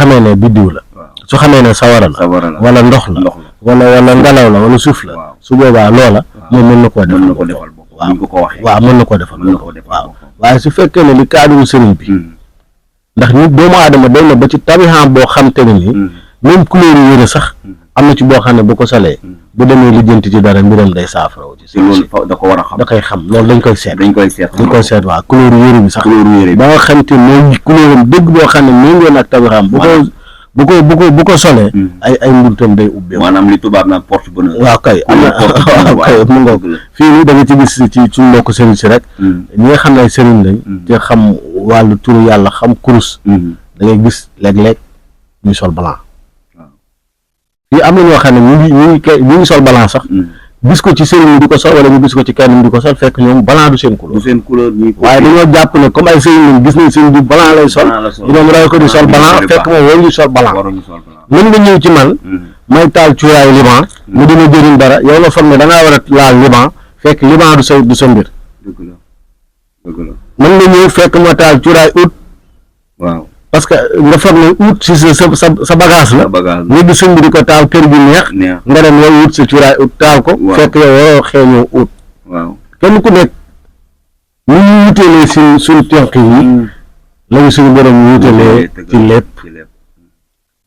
xamee ne biddiw la su xamee ne sawara la wala ndox la wala ngelaw la wala suuf la su boobaa loola moom mën na koo defal waaw mën na koo defal waaw waaye su fekkee ne li kaaduru sëriñ bi ndax nit doomu aadama day na ba ci tabixaam boo xam te ne nii même couleur yére sax am na ci boo xam ne bu ko solee bu demee lijjanti ci dara mbiram day saafara ci loolu da ko war a xam da koy xam loolu dañ koy seet waaw couleur yére bi sax ba nga xam te mooy couleuram dëgg boo xam ne méngoo ak tabixaam bu ko solee ay mbuntam day ubbee maanaam li tubaab naan porte bonheur waaw kay am na waaw kay mu ngoog fii nii da nga ci gis ci suñ mbokk sëriñ si rek ñi nga xam ne ay sëriñ lañ te xam wàllu turu yàlla xam kurus da ngay gis léeg-léeg ñu sol blanc fii am na ñoo xam ne ñu ngi sol blanc sax gis ko ci sëriñ di ko sol wala ñu gis ko ci kenn di ko sol fekk ñoom blanc du seen couleur waaye dañoo jàpp ne comme ay sëriñ lañ gis nañ sëriñ bi blanc lay sol ñu doon raw ko di sol blanc fekk moom waru ñu sol blanc mën nga ñëw ci man may taal cuuraayu liban mu dina jëriñ dara yow la foog ne da ngaa war a laal liban fekk liban du sa mbir mën nga ñëw fekk ma taal cuuraay ut parce que nga foog ne ut si sa bagage la nga di sëñ bi di ko taal kër gi neex nga dem yow ut sa cuuraay ut taal ko fekk yow waroo xeeñoo ut kenn ku nekk ni ñu wutelee suñ tenq yi lañu suñu borom wutelee ci lépp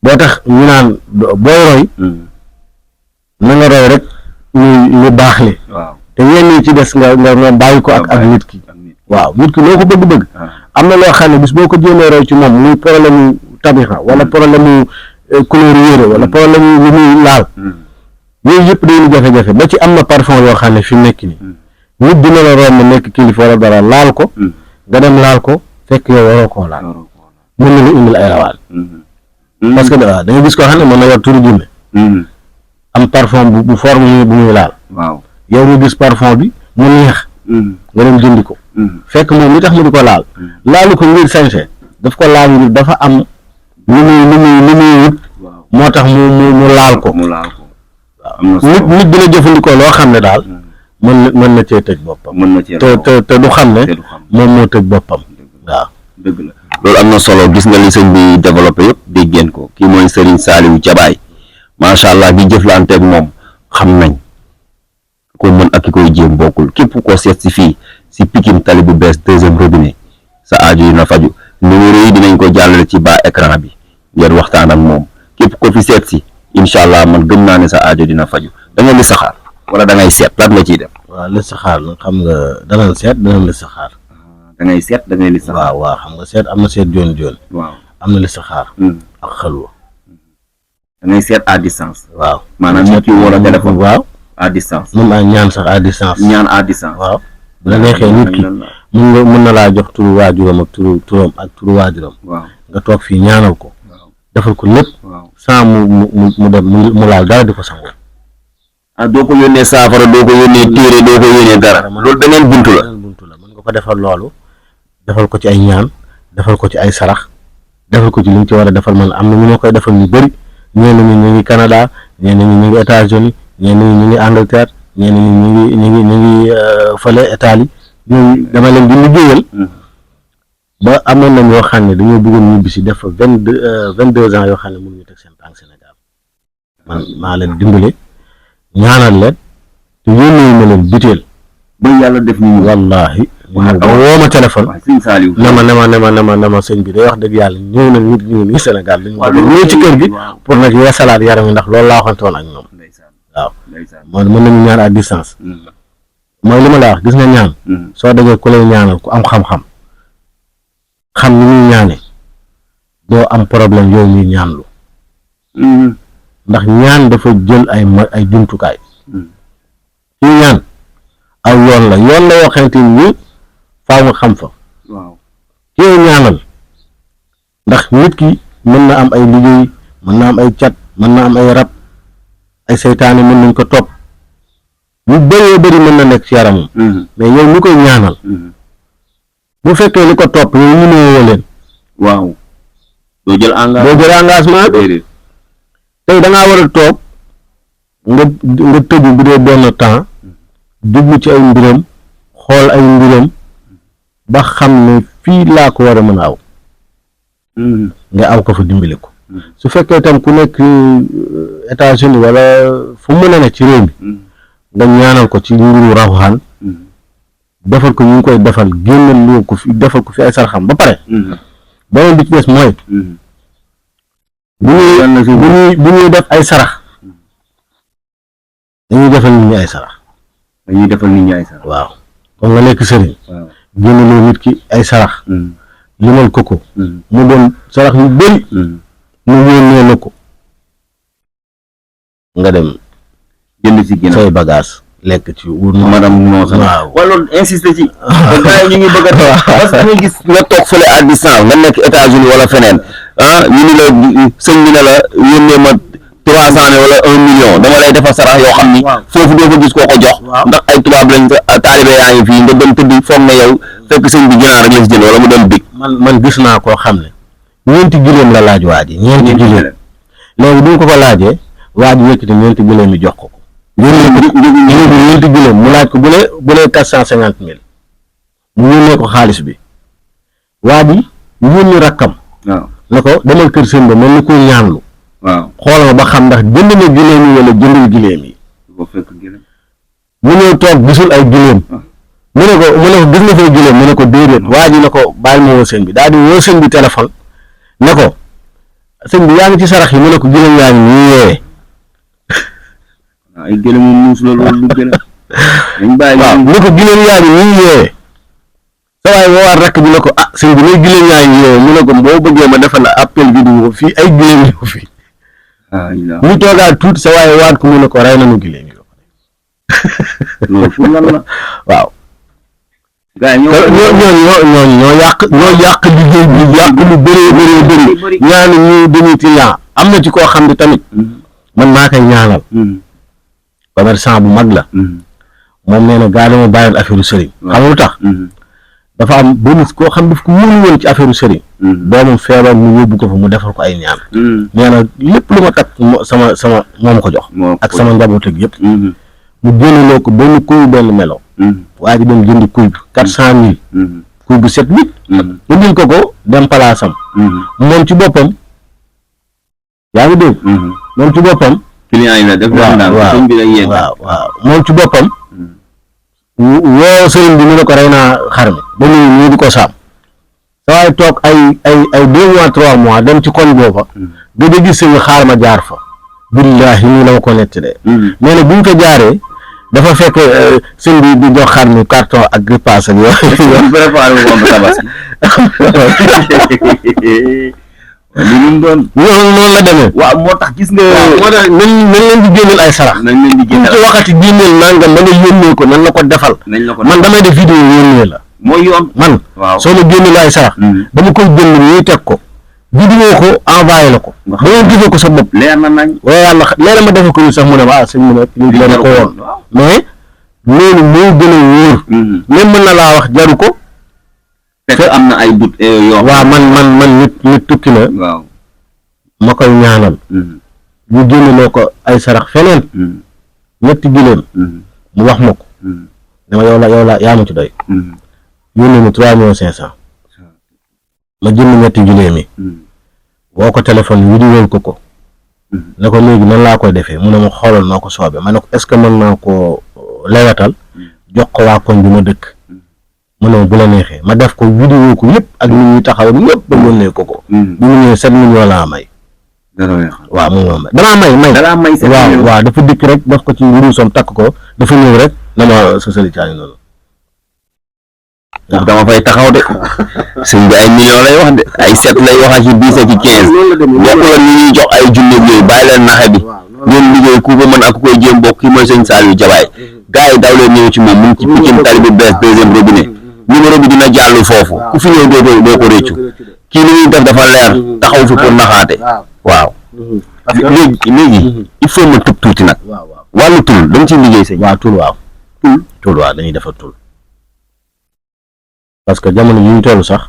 boo tax ñu naan booy roy na nga roy rek ñu baax li te yenn yi ci des nga bàyyi ko ak nit ki waaw nit ki loo ko bëgg-bëgg am na loo xam ne bis boo ko jéemee roy ci moom muy problème mu tabixa wala problème mu couleur yére wala problème mu lu muy laal yooyu yëpp day jafe-jafe ba ci am na parfum yoo xam ne fi nekk ni nit dina la romb nekk kilifa wala dara laal ko nga dem laal ko fekk yow waroo koo laal mën na lu indil ay rawaal parce que da nga gis koo xam ne mën na yor turu junne am parfum bu forme bu muy laal yow nga gis parfum bi mu neex nga dem jëndi ko fekk moom li tax mu di ko laalu ko ngir sañse daf ko laal ngir dafa am lu muy wut moo tax mu laal ko nit dina jëfandikoo loo xam ne daal mën na cee tëj boppam te du xam ne moom moo tëj boppam waaw dëgg la loolu am na solo gis nga li sëñ bi développé yëpp dégg ngeen ko kii mooy Serigne Saliou Diabaye macha allah di jëflanteeg moom xam nañ ko mën ak ki koy jéem bokkul képp ko seet si fii si Pikine tali bu bees deuxième robinet sa aajo yi na faju numéro yi dinañ ko jàllale ci bas écran bi ngeen waxtaan ak moom képp ko fi seet si incha allah man gëm naa ne sa aajo dina faju da nga li saxaar wala da ngay seet lan nga ciy def waaw li saxaar nag xam nga danañ seet danañ li saxaar da ngay seet da ngay li saxaar waaw xam nga seet am na seet joon am na li saxaar ak xalwa da ngay seet à distance waaw maanaam nit ki wala téléphone waaw à distance mën naa ñaan sax à distance waaw bu la neexee nit ki mën na laa jox turu waajuram ak turam ak turu waajuram nga toog fii ñaanal ko defal ko lépp sans mu dem mu laal dara di ko sangoo doo ko yónnee saafara doo ko yónnee téere doo ko yónnee dara loolu beneen buntu la mën nga ko defal loolu defal ko ci ay ñaan defal ko ci ay sarax defal ko ci li nga ci war a defal man am na ñu ma koy defal ñu bëri ñenn ñi ñu ngi Canada ñenn ñi ñu ngi États-Unis ñenn ñi ñu ngi Angleterre ñenn ñi ñu ngi fële Italie ñooñu dama leen di liggéeyal ba amoon na ñoo xam ne dañoo bëggoon ñibbi si def fa 22 ans yoo xam ne mënuñu teg seen tànk Sénégal man maa leen dimbale ñaanal leen te yónnee ma leen biteel ba yàlla def ñu wallaahi woo ma téléphone ne ma sëñ bi day wax dëgg yàlla ñëw na nit ñi nii Sénégal dañu ñëw ci kër gi pour nag yeesalaat yaram yi ndax loolu laa waxantoon ak ñoom waaw mën nañu ñaan à distance mooy li ma la wax gis nga ñaan soo dajee ku lay ñaanal ku am xam-xam xam ni ñuy ñaane doo am problème yow ñuy ñaanlu ndax ñaan dafa jël ay jumtukaay ci ñaan aw yoon la yoo xamante ni faaw nga xam fa ci ñaanal ndax nit ki mën na am ay liggéey mën na am ay cat mën na am ay rab ay seytaane mën nañ ko topp bu bëree bëri mën na nekk ci yaramam mais yow ñu koy ñaanal bu fekkee li ko topp yow ñu newoo leen doo jël engagement tey da ngaa war a toog nga tëju bu dee benn temps jublu ci ay mbiram xool ay mbiram ba xam ne fii laa ko war a mën a aw nga aw ko fa dimbali ko su fekkee tam ku nekk États-Unis wala fu mu mën a ne ci réew mi nga ñaanal ko ci mbiru rawxaan defal ko ñu ngi koy defal génnal lu ko fi defal ko fi ay sarxam ba pare beneen bi ci des mooy bu ñuy def ay sarax dañuy defal nit ñi ay sarax waaw comme nga nekk sëriñ génnaloo nit ki ay sarax limal ko mu doon sarax yu bëri mu yónnee la ko nga dem jënd ci ginnaaw say bagage lekk ci wur madame non sa waaw wala loolu insister ci gars yi ñu ngi bëgg a parce que ñu gis nga toog fële à distance nga nekk États-Unis wala feneen ñu ni la sëñ bi ne la yónnee ma 300 wala 1 million dama lay defal sarax yoo xam ni foofu doo ko gis koo ko jox ndax ay tubaab lañ taalibe yaa ngi fii nga dem tëdd foog na yow fekk sëñ bi ginaar rek la si jënd wala mu dem big man gis naa koo xam ne ñeenti gileem la laaj waa ji ñeenti gileem léegi bu ñu ko laajee waa ji yëkkati ñeenti gileem yi jox ko ñeenti gileem mu laaj ko bu lee 450,000 mu yónnee ko xaalis bi waa ji yónni rakkam ne ko demal kër sëñ ba mel ni ko ñaanlu xoolal ma ba xam ndax jënd na gileem yi wala jëndul gileem yi mu ñëw toog gisul ay gileem mu ne ko gis nga fay gileem mu ne ko déedéet waa ji ne ko bàyyi ma woo sëñ bi daal di woo sëñ bi téléphone ne ko sëñ bi yaa ngi ci sarax yi mu ne ko gileem yaa ngi ñuy yeewee ay gëlëm muus la loolu du gëlëm dañ bàyyi waaw mu ne ko gileem yaa ngi ñuy yeewee sa waay woowaat rakk bi ne ko sëñ bi ne gileem yaa ngi yeewee mu ne ko boo bëggee ma defal la appel vidéo fii ay gileem ñëw fii ñu toogaat tuuti sa waay waat ko mu ne ko rey nañu gileem yi loolu pour lan la waaw gars yi ñoo yàq liggéey bi yàq lu bëri ñaanu ñu demi client am na ci koo xam ne tamit man maa koy ñaanal commerçant bu mag la moom nee na gaa dama bàyyil affaire sëriñ xam nga lu tax dafa am benn koo xam daf ko wóolu woon ci affaire sëriñ doomam feebar mu yóbbu ko fa mu defal ko ay ñaan nee na lépp lu ma takk sama moom ko jox ak sama njaboot ak yëpp mu génneloo ko benn kuy benn melo waa ji dem jëndi kuy bi 400,000 kuy bu set wit indil ko dem palaasam moom ci boppam yaa ngi dégg moom ci boppam client yi la def waaw moom ci boppam woo sëriñ bi mu ne ko rey naa xar mi ba ñu di ko saam sa waay toog ay 2 mois 3 mois dem ci koñ booba gëj a gis sëñ xaar ma jaar fa billaahi nii la ma ko netti de nee na bu ñu ko jaaree dafa fekk sëñ bi di jox xar mi carton ak repas ak yooyu préparé wu ko tabaski li ñu doon noonu la demee waaw moo tax gis nga moo tax nañ leen di génneel ay sarax nañ leen di génneel ci waxati génneel nangam ba nga yónnee ko nan la ko defal man damay def vidéo yónnee la mooy yoon man soo ma génneel ay sarax dama koy jënd ñuy teg ko vidéo ko envoyé la ko ba nga gisee ko sa bopp leer na nañ waaye yàlla leer ma defal ko ñu sax mu ne sëñ mu ne ñu dana ko woon mais loolu moo gën a wóor même mën na laa wax jaru ko fekk am na ay but yoo waaw man nit tukki na waaw ma koy ñaanal ñu génneloo ko ay sarax feneen ñetti gileem mu wax ma ko dama yow la yaa ma ci doy yónnee ma 3,500,000 ma jënd ñetti gileem yi woo ko téléphone vidéo ko ne ko léegi nan laa koy defee mu ne ma xoolal noo ko soobee ma ne ko est-ce que mën naa ko lewatal jox ko waa koñ bi ma dëkk mu ne ma bu la neexee ma def ko vidéo ko yëpp ak nit ñi taxaw ñëpp ba yónnee ko bi mu ñëwee 7 millions laa may waaw moom damaa may waaw dafa dikk rek def ko ci wurusam takk ko dafa ñëw rek na ma sa sëli caani noonu dama fay taxaw de sëñ bi ay millions lay wax de ay 7 lay wax ci 10 ak 15 bokkul ak ñi ñuy jox ay junne yooyu bàyyi leen naxe bi ngeen liggéey ku ko mën ak ku koy jéem bokk ki mooy sëñ Saliou Jabaay gars yi daw leen ñëw ci moom mu ngi ci Pikine tali bu bees 2e robinet numéro bi dina jàll foofu ku fi ñëw doo ko réccu kii li ñuy def dafa leer taxaw fi pour naxaate waaw léegi il faut ma tëb tuuti nag wàllu tul da nga ciy liggéey sëñ tul waaw dañuy defar tul parce que jamono yi ñu toll sax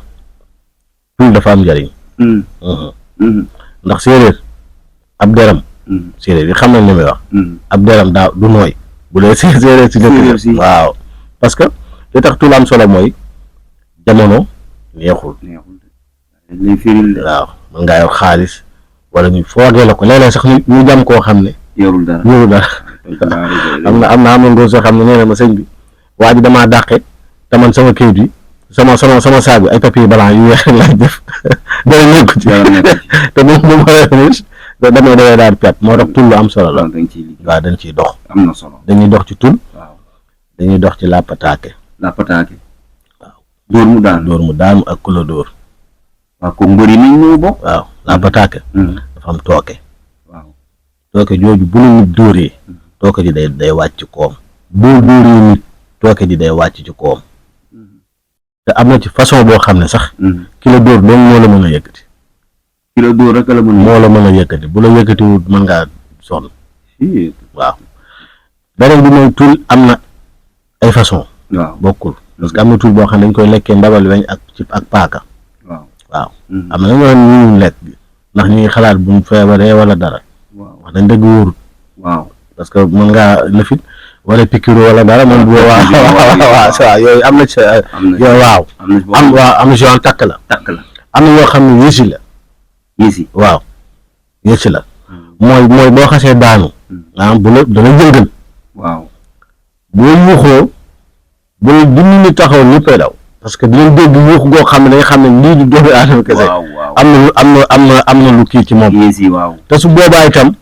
tul dafa am njëriñ ndax séeréer ab deram séeréer yi xam nañ li may wax ab deram daa du nooy bu dee séeréer si dëkk waaw parce que li tax tul am solo mooy jamono neexul waaw mën ngaa yor xaalis wala ñu foogee la ko léeg-léeg sax ñu jam koo xam ne yorul dara am na ngóor soo xam ne nee na ma sëñ bi waa ji damaa dàqe te man sama kayit yi sama saag bi ay papier blanc yu weex laay def dara nekk ci te moom bu ma damay daal di perte moo tax tul lu am solo la waaw dañ ciy dox am na solo dañuy dox ci tul dañuy dox ci làppataake waaw dóor mu daanu ak ku la dóor waaw ko mbëri nañ ñëw bokk waaw làppataake dafa am tooke tooke jooju bu la nit dóoree tooke ji day wàcc koom boo dóoree nit tooke ji day wàcc ci koom te am na ci façon boo xam ne sax ki la dóor doon moo la mën a yëkkati ki la dóor rek moo la mën a yëkkati bu la yëkkatiwul mën ngaa sonn waaw beneen bi mooy tul am na ay façon bokkul parce que am na tul boo xam ne dañ koy lekkee ndabal weñ ak paaka waaw am na ñoo ñu lekk ndax ñu ngi xalaat buñ feebaree wala dara wax dañ dëgg wóorut parce que mën ngaa lëfit wala pikiru wala dara man bu waaw yooyu am na ci yooyu am na si yoon takk la am na yoo xam ne yéesi waaw yéesi la mooy boo xasee daanu bu la dana jëngal boo yuuxoo bu junni ni taxaw ñëppay daw parce que dinañ dégg yuuxu goo xam ne da nga xam ne lii du doomu aadama kese am na lu kii ci moom te su boobaa itam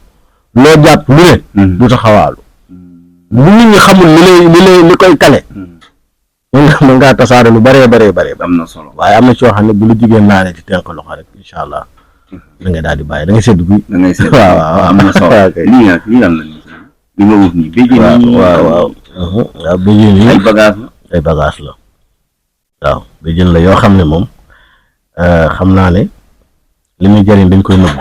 loo jàpp lu ne du taxawaalu bu nit ñi xamul li koy kale mën ngaa tasaare lu bëree am na solo waaye am na ci yoo xam ne bu la jigéen laalee ci tenk loxo rek incha allah da ngay daal di bàyyi da ngay sedd guy waaw am na solo lii lan la li nga wut nii béjjén yi waaw béjjén yi ay bagage la waaw béjjén la yoo xam ne moom xam naa ne li muy jëriñ dañ koy nëbb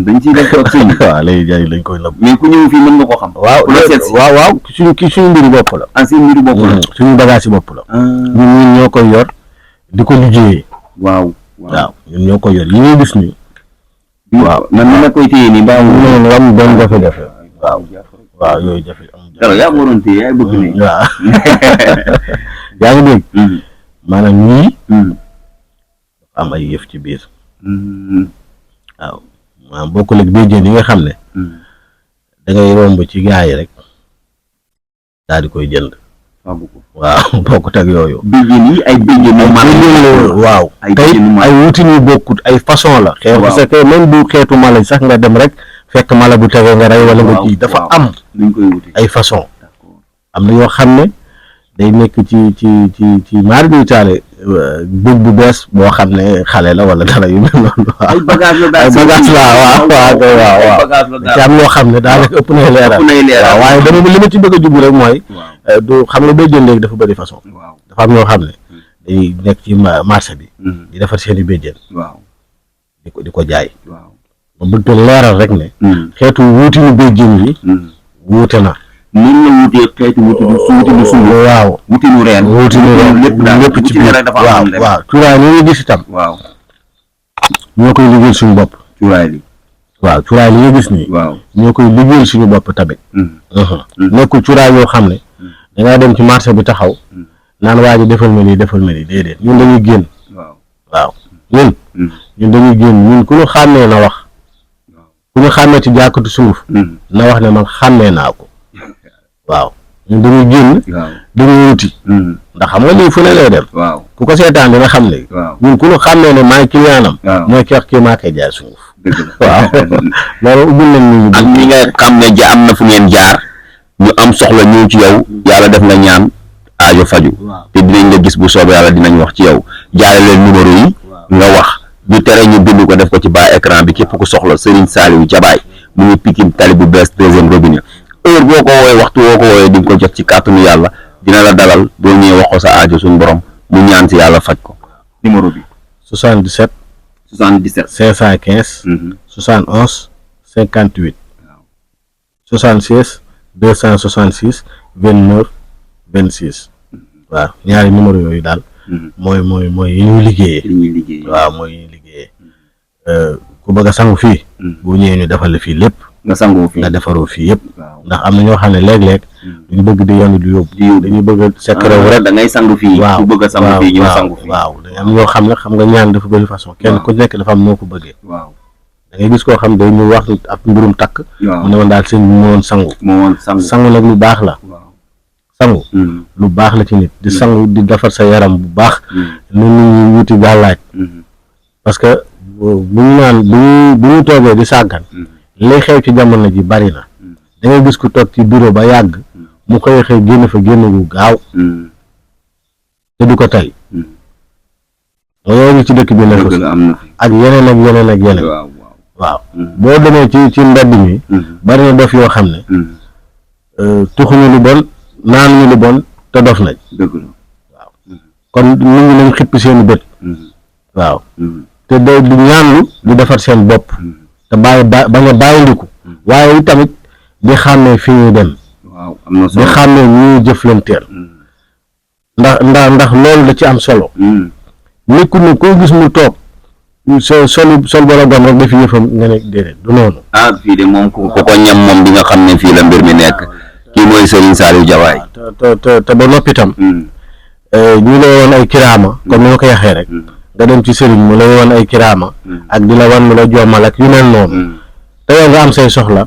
dañ ciy def ak sëñ waaw lay jëriñ dañ koy nëbb mais ku ñëw fii mën nga ko xam waaw suñu mbiru bopp la suñu mbiru bopp la suñu bagage yi bopp la ñun ñoo koy yor di ko liggéeyee waaw ñun ñoo koy yor yi ngay gis nii waaw man ni ma koy téye nii baax noonu am doon jafe-jafe waaw yooyu jafe dara yaa waroon téye yaay bëgg ne waaw yaa ngi dégg maanaam ñii am ay yëf ci biir waaw maanaam bokkul ak béjjén yi nga xam ne da ngay romb ci gaa yi rek daal di koy jënd waaw bokkut ak yooyu béjjén yi ay béjjén waaw tey ay wutin yu bokkut ay façon la xeetu parce que même bu xeetu mala sax nga dem rek fekk mala bu tegee nga rey wala nga kii dafa am ay façon am na yoo xam ne day nekk ci maari duy taale bëj bu bees boo xam ne xale la wala dara yu mel noonu ay bagage la ci am yoo xam ne daanaka ëpp nay leeral waaw waaye dama li ma ci bëgg a jublu rek mooy du xam nga béjjén léegi dafa bëri façon dafa am ñoo xam ne day nekk ci marché bi di defar seen i béjjén di ko jaay ma bëgg leeral rek ne xeetu wuutinu béjjén yi wuute na mën na wutee xeetu wutinu suuf waaw wutinu reen lépp ci biir waaw cuuraay li nga gis itam ñoo koy liggéeyal suñu bopp cuuraay li nga gis nii ñoo koy liggéeyal suñu bopp tamit nekkul cuuraay yoo xam ne dangaa dem ci marché bi taxaw naan waa ji defal ma lii déedéet ñun dañuy génn waaw ñun dañuy génn ñun ku ñu xàmmee na wax ku ñu xàmmee ci jàkkatu sunguf na wax ne man xàmmee naa ko waaw ñun dañuy génn dañuy wuti ndax xam nga lii fu ne lay dem ku ko seetaan dina xam ne ñun ku ñu xàmmee ne maay clientam mooy ki wax kii maa koy jaay sunguf waaw loolu ubbil nañ ñu ak ñi nga xam ne am na fu ngeen jaar ñu am soxla ñëw ci yow yàlla def nga ñaan aajo faju te dinañ la gis bu soobee yàlla dinañ wax ci yow jaare leen numéro yi nga wax du tere ñu bind ko def ko ci bas écran bi képp ku soxla Serigne Saliou Diabaye mu ngi Pikine tali bu bees 2e robinet heure boo ko woowee waxtu woo ko woowee di nga ko jot ci kàttanu yàlla dina la dalal boo ñëwee wax ko sa aajo suñu borom mu ñaan si yàlla faj ko numéro bi 77 515 71 58 76 266 29 26 waaw ñaari numéro yooyu daal mooy yi ñuy liggéeyee waaw mooy yi ñuy liggéeyee ku bëgg a sangu fii boo ñëwee ñu defal la fii lépp nga sangoo fii nga defaroo fii yëpp ndax am na ñoo xam ne léeg-léeg duñu bëgg di yanu di yóbbu dañuy bëgg a secret rek da ngay sangu fii ku bëgg a sangu fii ñëw sangu fii waaw dañ am ñoo xam ne xam nga ñaan dafa bëri façon kenn ku nekk dafa am noo ko bëggee da ngay gis koo xam day ñu wax ak mbirum takk mu ne woon daal sëñ bi moo woon sangu nag lu baax la sangu lu baax la ci nit di sangu di defar sa yaram bu baax nu ñu wuti gàllaaj parce que bu ñu naan bu ñu toogee di sàggan li xew ci jamono ji bari na da ngay gis ku toog ci bureau ba yàgg mu xëy génn fa génn gu gaaw te du ko tey yooyu ci dëkk bi nekk ak yeneen waaw boo demee ci mbedd mi bari na dof yoo xam ne tuxuñu lu bon naanuñu lu bon te dof nañ waaw kon nit ñi nañ xippi seeni bët waaw te day di ñaanlu di defar seen bopp te bañ a bàyyindiku waaye tamit di xàmmee fi ñuy dem di xàmmee ñuy jëflanteel ndax loolu da ci am solo nekkul ne koo gis mu toog sol bala gom rek dafi yëfam nga ne déedéet du noonu fii de moom ku ko ñam moom di nga xam ne fii la mbir mi nekk kii mooy Serigne Saliou Diabaye te ba noppi tam ñu lay woon ay kiraama comme ni ma ko yaxee rek nga dem ci sëriñ mu lay woon ay kiraama ak di la wan lu la joomal ak yu mel noonu te yow nga am say soxla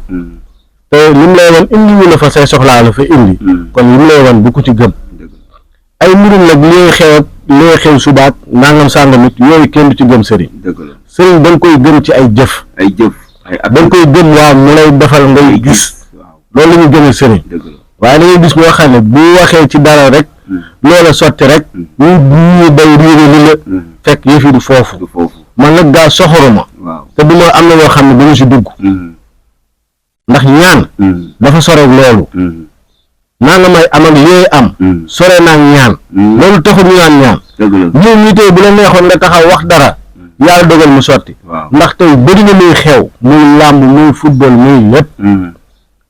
te li mu lay wan indi wu la fa say soxlaa la fa indi kon li mu lay wan bu ko ci gëm ay mbirum nag li xew subaat nangam sàngam it yooyu kenn du ci gëm sëriñ da nga koy gëm ci ay jëf da nga koy gëm waaw mu lay defal ngay gis loolu la ñu gëmee sëriñ waaye da ngay gis boo xam ne bu waxee ci dara rek loola sotti rek ñu bay riire li la fekk yëf yi du foofu man nag gaa soxoruma te du ma am na yoo xam ne dañu si dugg ndax ñaan dafa soreeg loolu naa nga may am ak yooyu am sore naa ñaan loolu taxul ñu ñaan ñun ñi tey bu la neexoon nga taxaw wax dara yàlla dogal mu sotti ndax tey bëri na muy xew muy làmb muy football muy lépp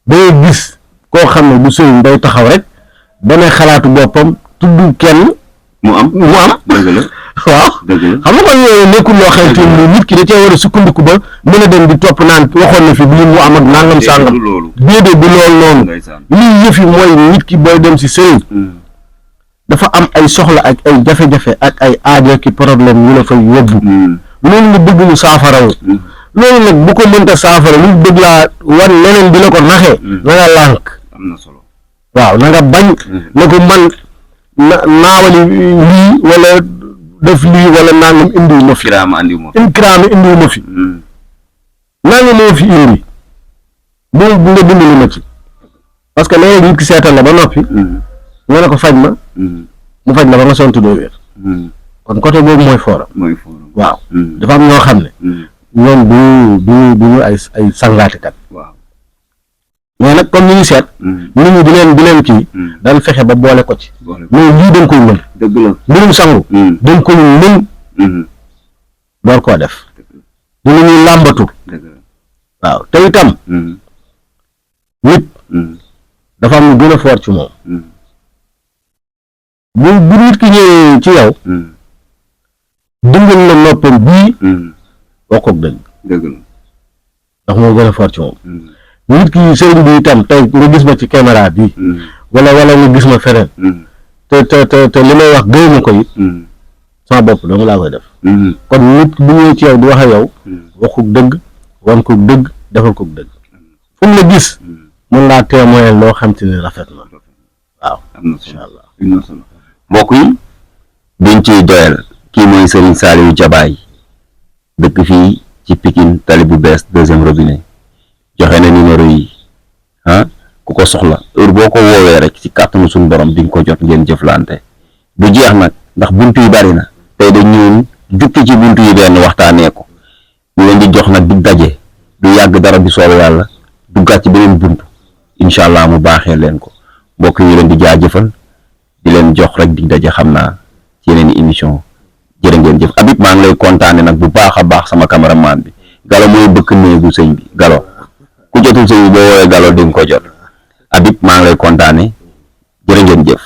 day gis koo xam ne du sëriñ day taxaw rek dana xalaatu boppam tudd kenn mu am waaw xam nga kon yooyu nekkul loo xamante ni nit ki da cee war a sukkandiku ba mën a dem di topp naan waxoon na fi lii mu am ak nangam sàngam déedéet du loolu noonu lii yëf yi mooy nit ki booy dem si sëriñ dafa am ay soxla ak ay jafe-jafe ak ay aajo ki problème yu la fay yóbbu loolu nga bëgg mu saafarawu loolu nag bu ko mënta saafara lu bëgg laa wan leneen di la ko naxee na nga lànk waaw na nga bañ na ko man naawali lii wala def lii wala nangam indiwu ma fi kiraama indiwu ma fi nangam moo fi indi bu nga dimbali ma ci parce que léegi nit ki seetal la ba noppi nga ne ko faj ma mu faj la ba nga sontu doo wér kon côté boobu mooy fooram waaw dafa am ñoo xam ne ñoom du ay sangaatikat mais nag comme ñu ngi seet nit ñi di leen kii dañ fexe ba boole ko ci mais lii dañ koy mën mbirum sangu dañ koy mën door koo def du lu ñuy làmbatu waaw te itam nit dafa am lu gën a fort ci moom bu nit ki ñëwee ci yow dëngal la noppam bii waxoog dëgg ndax moo gën a fort ci moom nit ki sëriñ bi itam tey nga gis ma ci caméra bi wala nga gis ma feneen te li may wax gëy ma ko it sama bopp dama laa koy def kon nit bu ñëwee ci yow di wax ak yow waxug dëgg wan ko dëgg defal ko dëgg fu mu la gis mën laa témoin loo xam te ne rafet na waaw incha allah mbokk yi duñ ciy doyal kii mooy Serigne Saliou Diabaye dëkk fii ci Pikine tali bu bees deuxième robinet joxe na numéro yi ku ko soxla heure boo ko woowee rek ci kàttanu suñu borom di nga ko jot ngeen jëflante du jeex nag ndax buntu yi bari na tey da ñëw jukki ci buntu yi benn waxtaanee ko ñu leen di jox nag di daje du yàgg dara bi soob yàlla duggaat ci beneen buntu incha allah mu baaxee leen ko mbokk yi leen di jaajëfal di leen jox rek di daje xam naa ci yeneen i émission jërë ngeen jëf Habib maa ngi lay kontaane nag bu baax a baax sama cameraman bi Galo mooy bëkk néegu sëñ bi Galo ku jotul sëñ bi boo woowee Galo di nga ko jot Habib maa ngi lay kontaane jërë ngeen jëf